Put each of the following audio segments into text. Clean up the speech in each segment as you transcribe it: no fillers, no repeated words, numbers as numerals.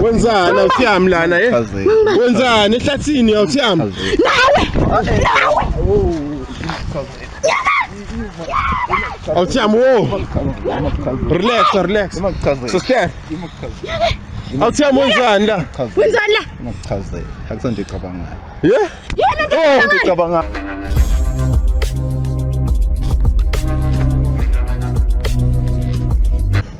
Wenzani awuthiyami lana eh? Wenzani ehlathini awuthiyami? Nawe! Nawe! Awuthiyami wo! Relax, relax. Sister. Awuthiyami wenzani la? Wenzani la? Ngichazele. Akusonto icabangayo. Yeah? Yena Into icabangayo.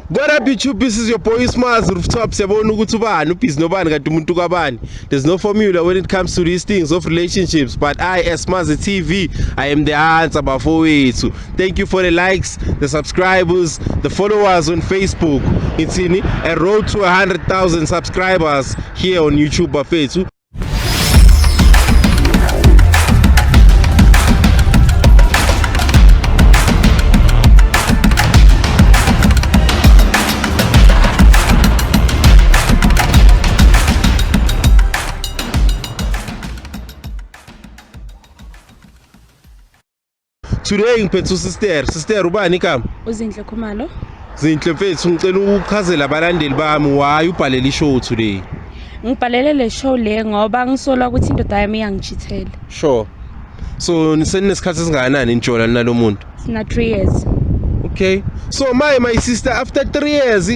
What up YouTube, this is your boy Smazi Rooftop. Siyabona ukuthi ubani ubhizi nobani kanti umuntu kwabani. There's no formula when it comes to these things of relationships, but I as Smazi TV, I am the answer bafowethu. Thank you for the likes, the subscribers, the followers on Facebook. It's in a road to 100,000 subscribers here on YouTube bafethu. Today ngiphethe usister. Sister ubani igama? Uzinhle Khumalo. Zinhle mfethu, ngicela ukuchazela abalandeli bami why ubhalele ishow today. Ngibhalele le show le ngoba ngisola ukuthi indoda yami iyangichithela. Sure. So nisenesikhathi esingakanani nijola nalo muntu? Sina 3 years. Okay. So my sister after 3 years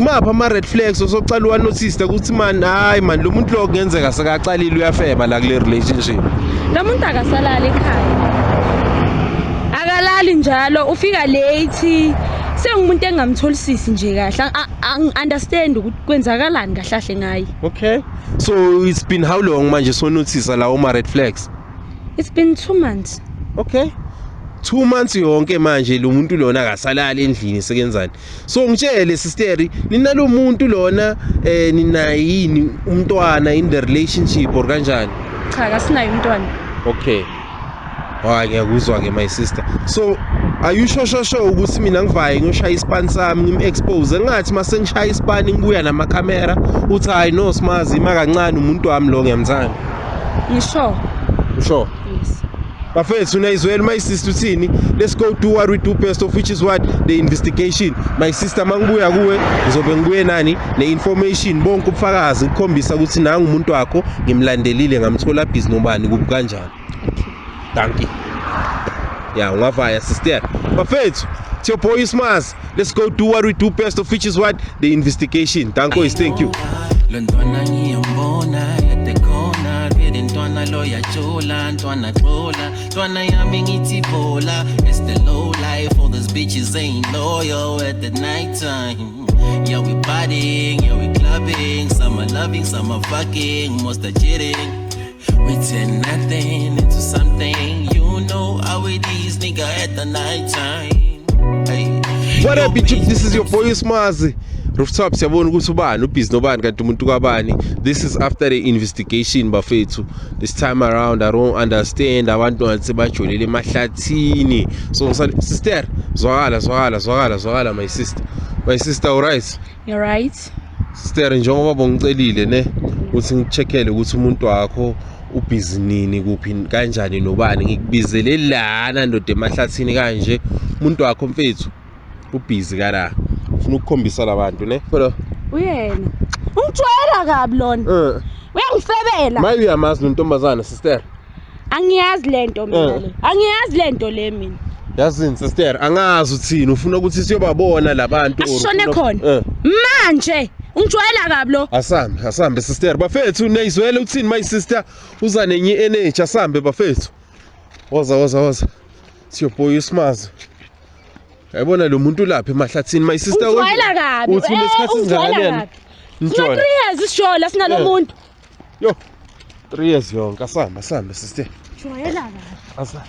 mapha ama red flags osocala uwa notice ukuthi man hayi man lo muntu lo kungenzeka sekaqalile uyafeba la kule relationship. Lo muntu akasalali ekhaya. Akalali njalo, ufika late. Sengumuntu engamtholisisi nje kahle. Angi-understand ukuthi kwenzakalani kahle kahle ngaye. Okay. So it's been how long manje so notice lawo ma red flags? It's been 2 months. Okay. 2 months yonke manje lo muntu lona akasalali endlini sekenzani. So ngitshele sister, ninalo muntu lona nina yini umntwana in the relationship or kanjani? Cha, kasinayo umntwana. Okay. Hayi ngiyakuzwa ke my sister. So are you sure ukuthi mina ngivaye ngiyoshaya ispan sami ngim-expose ngathi mase ngishaya ispan ngibuya namakhamera uthi hayi no Smazi ima kancane umuntu wami lo ngiyamthanda. Ngisho. Usho? Yes. Bafethu unayizwela my sister uthini? Let's go do what we do best of which is what the investigation. My sister mangibuya kuwe ngizobe ngibuye nani ne-information bonke ubufakazi ngikhombisa ukuthi nangu umuntu wakho ngimlandelile ngamthola busy nobani kubi kanjani. Okay. Thank you. Yeah, ungavaya sister. Bafethu, it's your boy Smazi. Let's go do what we do best of which is what the investigation. Thank you, thank you. Lentwana ngiyambona at the corner, ntwana lo yajola, ntwana xola, ntwana yami ngithi bola. It's the low life, all these bitches ain't loyal at the night time. Yeah, we partying, yeah, we clubbing, some are loving, some are fucking, most are cheating. We turn nothing into something. You know how it is, nigga, at the night time. Hey. What up YouTube, this is your boy Smazi Rooftop. Siyabona ukuthi ubani ubhizi nobani kanti umuntu kwabani. This is after the investigation bafethu. This time around I don't understand abantu ngathi bajolele emahlathini. So sister, zwakala my sister. My sister, all right? You're right. Sister, njengoba bongicelile ne uthi ngicheckele ukuthi umuntu wakho ubhizi nini kuphi kanjani nobani, ngikubizele lana ndoda emahlathini kanje umuntu wakho mfethu ubhizi kala. Ufuna ukukhombisa labantu ne? Phela uyena. Ungijwayela kabi lona. Uyangifebela. Maye uyamazi nontombazana sister? Angiyazi lento mina le. Angiyazi lento le mina. Yazini sister, angazi uthini ufuna ukuthi siyobabona labantu or khona. Manje ungijwayela kabi lo. Asambe sister. Bafethu nayizwele uthini my sister uza nenye energy asambe bafethu. Woza. It's your boy Smazi. Yabona lo muntu lapha emahlathini my sister. Ungijwayela kabi. Uthi unesikhathi esingakanani? Sina 3 years sishola sinalo muntu. Yo. 3 years yonke asambe sister. Jwayela kabi. Asambe.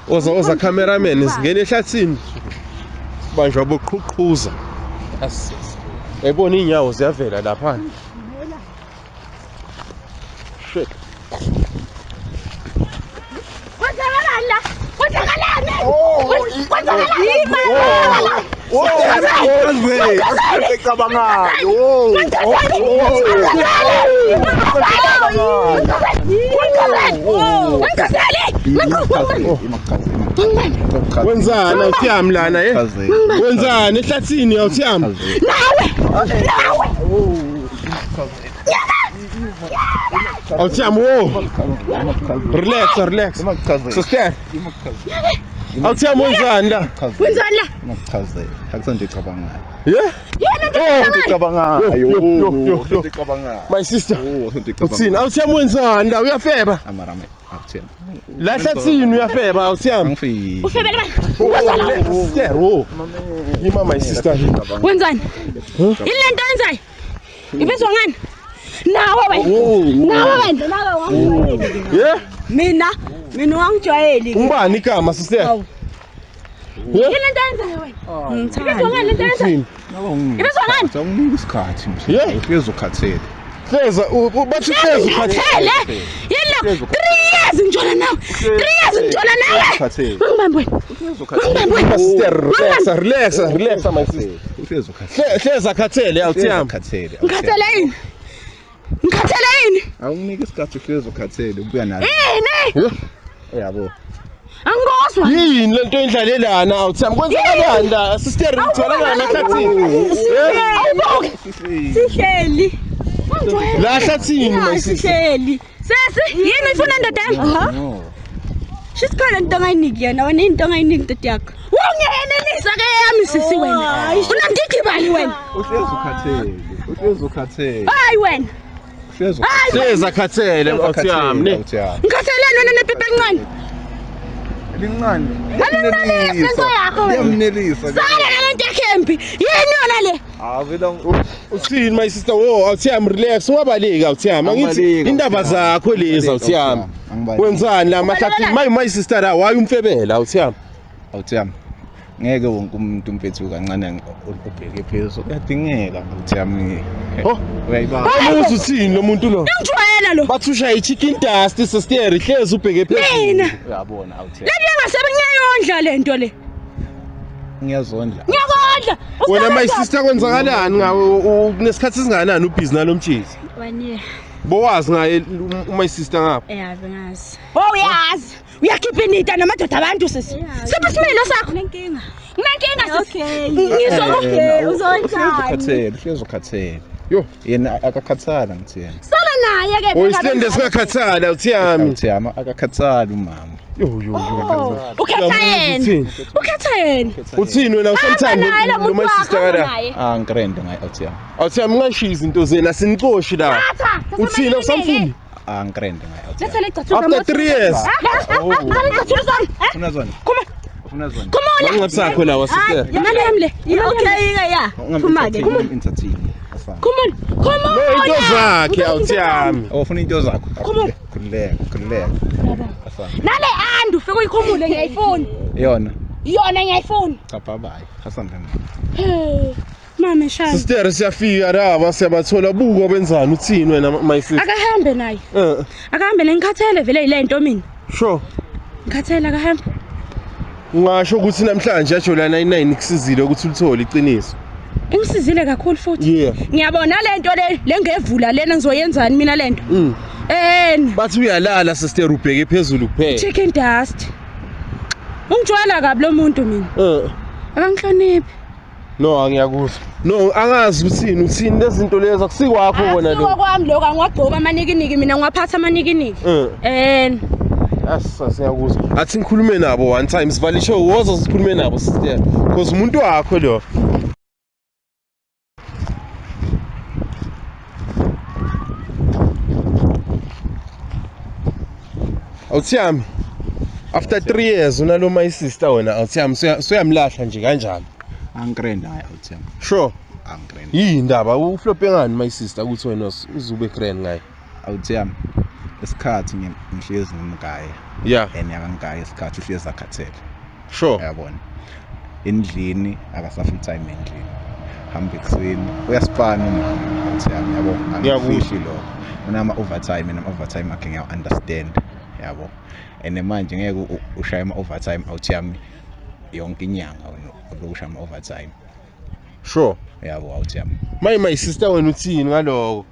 Oza cameraman singene ehlathini. Banjwa boqhuqhuza. Yayibona inyawo ziyavela lapha. Shit. Kwenzakalani la? Kwenzakalani? Kwenzakalani? Wenzani awuthiyami lana eh? Wenzani ehlathini awuthiyami? Nawe! Nawe! Awuthiyami wo! Relax, relax. Sister. Awuthiyami wenzani la? Wenzani la? Ngichazele. Akusonto icabangayo. Yeah? Yena icabangayo. Icabangayo. My sister. Uthini? Awuthiyami wenzani la? Uyafeba? Amarame. Awuthiyami. La ehlathini uyafeba awuthiyami. Angifiki. Ufebele bani? Sister, wo. Yima my sister. Wenzani? Yini le nto oyenzayo? Ibizwa ngani? Nawe wena. Nawe wena. Nawe wena. Yeah? Mina wangijwayeli. Ungubani igama sister? Yini le nto oyenzayo wena? Ibizwa ngani le nto oyenzayo? Ibizwa ngani? Awuniki isikhathi mse. Yeah. Uhlezi ukhathele. Hleza bathi hleza ukhathele. Yini lo? 3 years ngijola nawe. 3 years ngijola nawe. Ukhathele. Ungibambe wena. Ungibambe wena. Sister, relax, relax, relax my sister. Uhlezi ukhathele. Hleza khathele awuthiyami. Ukhathele. Ngikhathele yini? Ngikhathele yini? Awuniki isikhathi uhlezi ukhathele ubuya nalo. Yini? Yabo. Angikuzwa. Yini le nto endlalelana awuthiyami? Kwenzakalani la? Sister ngitholakala ehlathini. Awubuke. Sihleli. La ehlathini my sister. Sihleli. Sesi, yini ifuna ndoda yami? No. Shisikhona into ongayiniki yena, wena into ongayiniki ndoda yakho. Wongenelisa ke yami sisi wena. Unamdidibani wena. Uhlezi ukhathele. Uhlezi ukhathele. Hayi wena. Uhlezi Hleza khathele awuthiyami ne. awuthiyami. Ngikhatheleni wena nepipi elincane. Elincane. Elincane lento yakho wena. Iyamnelisa. Sala nalento yakhe embi. Yini yona le? Ah vela Uthini my sister wo awuthiyami relax ungabaleki awuthiyami angithi indaba zakho lezi awuthiyami. Wenzani la mahlathini my sister la why umfebela awuthiyami? Awuthiyami. Ngeke wonke umuntu umfethu kancane ubheke phezulu. Kuyadingeka awuthiyami. Oh uyayibamba. Amuzi uthini lo muntu lo? Ngijwayela lo. Bathi ushaya i-chicken dust sister hlezi ubheke phezulu. Mina. Uyabona awuthiyami. Le ngingasebenza ngiyayondla lento le. Ngiyazondla. Ngiyakondla. Wena my sister kwenzakalani ngawe unesikhathi esingakanani ubhizi nalomtshisi? 1 year. Bowazi ngaye my sister ngapha? Eh bengazi. Oh uyazi. Uyakhipha inita namadoda abantu sisi. Siphi isimilo sakho? Kunenkinga. Kunenkinga sisi. Okay. Ngizwa Okay, uzonjani? Ukhathele, uhlezi ukhathele. Yo. Yena akakhathali ngithiyena. Sala naye ke. Oyisitende singakhathali awuthiyami. Awuthiyami akakhathali umama. Yo yo yo. Ukhetha yena. Ukhetha yena. Uthini wena usamthanda Hamba lo my sister kada? Ah ngikrende ngaye awuthiyami. Awuthiyami ungashiyi izinto zenu asinicoshi la. Uthini usamfuni? Ah ngikrende ngaye awuthiyami. Letha le cathulo After 3 years. Letha le cathulo zami. Ufuna zona? Come on. Ufuna zona? Come on. Manqathi sakho lawa sister. Imali yami le. Okay ke ya. Phuma ke. Entertain. Come on. Come on. No into zakhe awuthiyami. Awufuna into zakho. Come on. Khululeka, khululeka. Nale andu ufike uyikhumule ngiyayifuna. Yona. Yona ngiyayifuna. Cha bye bye. Hasambe. Mama shaya. Sister siyafika laba siyabathola buka benzani uthini wena my sister? Akahambe naye. Akahambe nengikhathele vele yilento mina. Sure. Ngikhathele akahambe. Ungasho ukuthi namhlanje yajola 99 ikusizile ukuthi ulithole iqiniso. Ingisizile kakhulu futhi. Yeah. Ngiyabona lento le lengevula lena ngizoyenzani mina lento. Bathi uyalala sister ubheke phezulu kuphela. Chicken dust. Ungijwayela kabi lo muntu mina. Akangihloniphi. No angiyakuzwa. No angazi uthini uthini lezi zinto lezi akusikwakho wona lo. Akusikho kwami lokho angiwagqoka amanikiniki mina ngiwaphatha amanikiniki. Asa siyakuzwa. Athi ngikhulume nabo one time sivale show woza sikhulume nabo sister. Because umuntu wakho lo. Awuthiyami. After 3 years unalo my sister wena awuthiyami suyamlahla nje kanjalo. Angikrende ngaye awuthiyami. Sure. Angikrende. Yini indaba uflope ngani my sister ukuthi wena uzube grand ngaye? Awuthiyami. Isikhathi ngihlezi ngimgaye. Yeah. And akangigaye isikhathi uhlezi akhathele. Sure. Uyabona. Endlini akasafi time endlini. Hamba ekuseni uyasipana umama awuthiyami yabo. Angifihli lokho. Unama overtime nama overtime akhe ngiya understand. Yabo. And manje ngeke ushaye ama overtime awuthiyami Yonke inyanga wena ulokusha ama overtime. Sure. Yabo, awuthi yami. Maye, my sister, wena uthini ngaloko?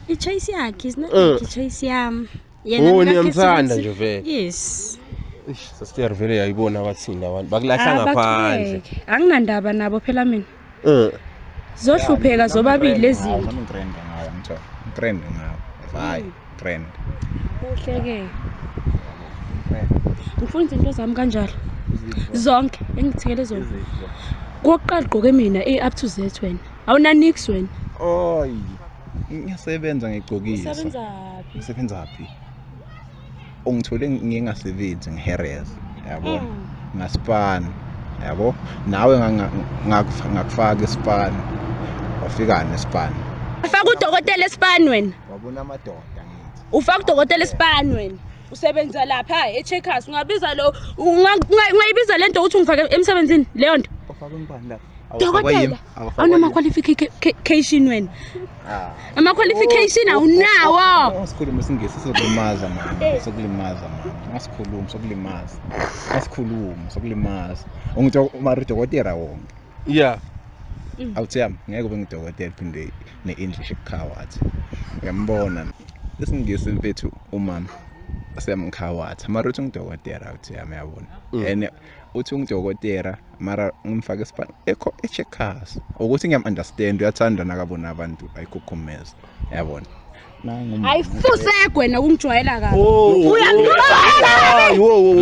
I-choice yakhe is not like i-choice yami. Oh, niyamthanda nje vele. Yes. Eish, sister, vele yayibona abathini abantu bakulahla ngaphandle. Abachubeke. Anginandaba nabo phela mina. Zohlupheka zobabili lezi zinto. Nami ngitrend ngawe, ngitho ngitrend ngawe, hayi, trend. Kuhle-ke. Ngifuna izinto zami kanjalo. Zonke engithengele zona. Kokuqala gqoke mina e-up to Z wena. Awuna nix wena. Oy, ngiyasebenza, ngigcokisa. Usebenzaphi? Ngisebenza phi? Ungithole ngingasebenzi, ngiheres, yabo, ngaspana, yabo, nawe ngakufaka isipani, wafika nesipani. Faka udokotela esipani wena. Wabona amadoda, ngithi. Ufaka udokotela esipani wena. Usebenza lapha e-Checkers, ungabiza lo ungayibiza lento ukuthi ungifake emsebenzini leyo nto. Ufake ngibani lapha? Dokotela. Awunama qualification wena. Ama qualification awunawo. Asikhulume isingisi, sokulimaza mama, sokulimaza mama, ngasikhuluma sokulimaza, asikhuluma sokulimaza. Ungithi mara udokotela wonke. Awuthi yami, ngeke ube ngidokotela phinde ne-English ekukhawatha. Uyambona isingisi mfethu, umama siyamkhawatha, mara uthi ngidokotela, awuthi yami, yabona. And uthi ungidokotela, mara ngimfake isipani ekho e-Checkers ukuthi ngiyam-understand, uyathanda nakabona abantu ayikhukhumeza, yabona. Nangu. Hayi, fusek wena, ungijwayela kabi. Oh. Uyangijwayela. Wo wo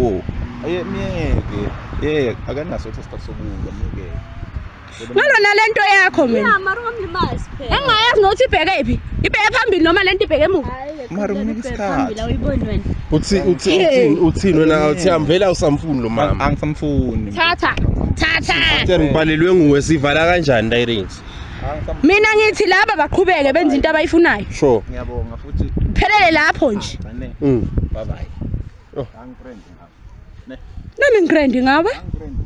wo. Aye, miyeke, ye, akanaso isikhathi sokulwa, miyeke. Ngalona lento yakho mina. Ya, mara ungamlimazi phela. Engayazi nokuthi ibheke phi. Ibheke phambili noma lento ibheke emuva. Hayi, Mara umnika isikhathi. phambili awuyiboni wena. Uthi uthi uthini uthini wena, awuthi yami, vele awusamfuni lo mama. Angisamfuni. Thatha. Thatha. Sister, ngibhalelwe nguwe, sivala kanjani direct? Mina ngithi laba baqhubeke benze into abayifunayo. Sure. Ngiyabonga futhi. Phelele lapho nje. Ne. Bye bye. Oh. Angitrend ngawe. Nami ngigrand ngawe. Angitrend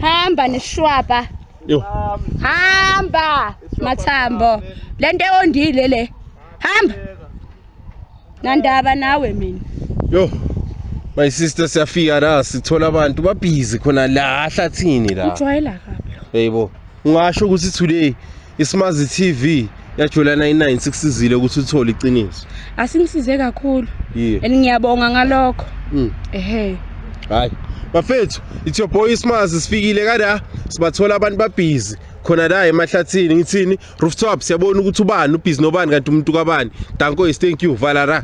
ngawe. Hamba neshwapa. Yo. Hamba mathambo. Lento ewondile le. Hamba. Nandaba nawe mina. Yo. My sister, siyafika la, sithola abantu babhizi khona la ahlathini la. Ujwayela kabi. Yebo. Ungasho ukuthi today Isimazi TV yajola 99 sikusizile ukuthi uthole iqiniso. Asingisize kakhulu. Yeah. And ngiyabonga ngalokho. Ehhe. Hayi. Bafethu, it's your boy Isimazi, sifikile kada sibathola abantu babhizi khona la emahlathini, ngithini, rooftop, siyabona ukuthi ubani ubhizi nobani kanti umuntu kabani. Danko is thank you valara.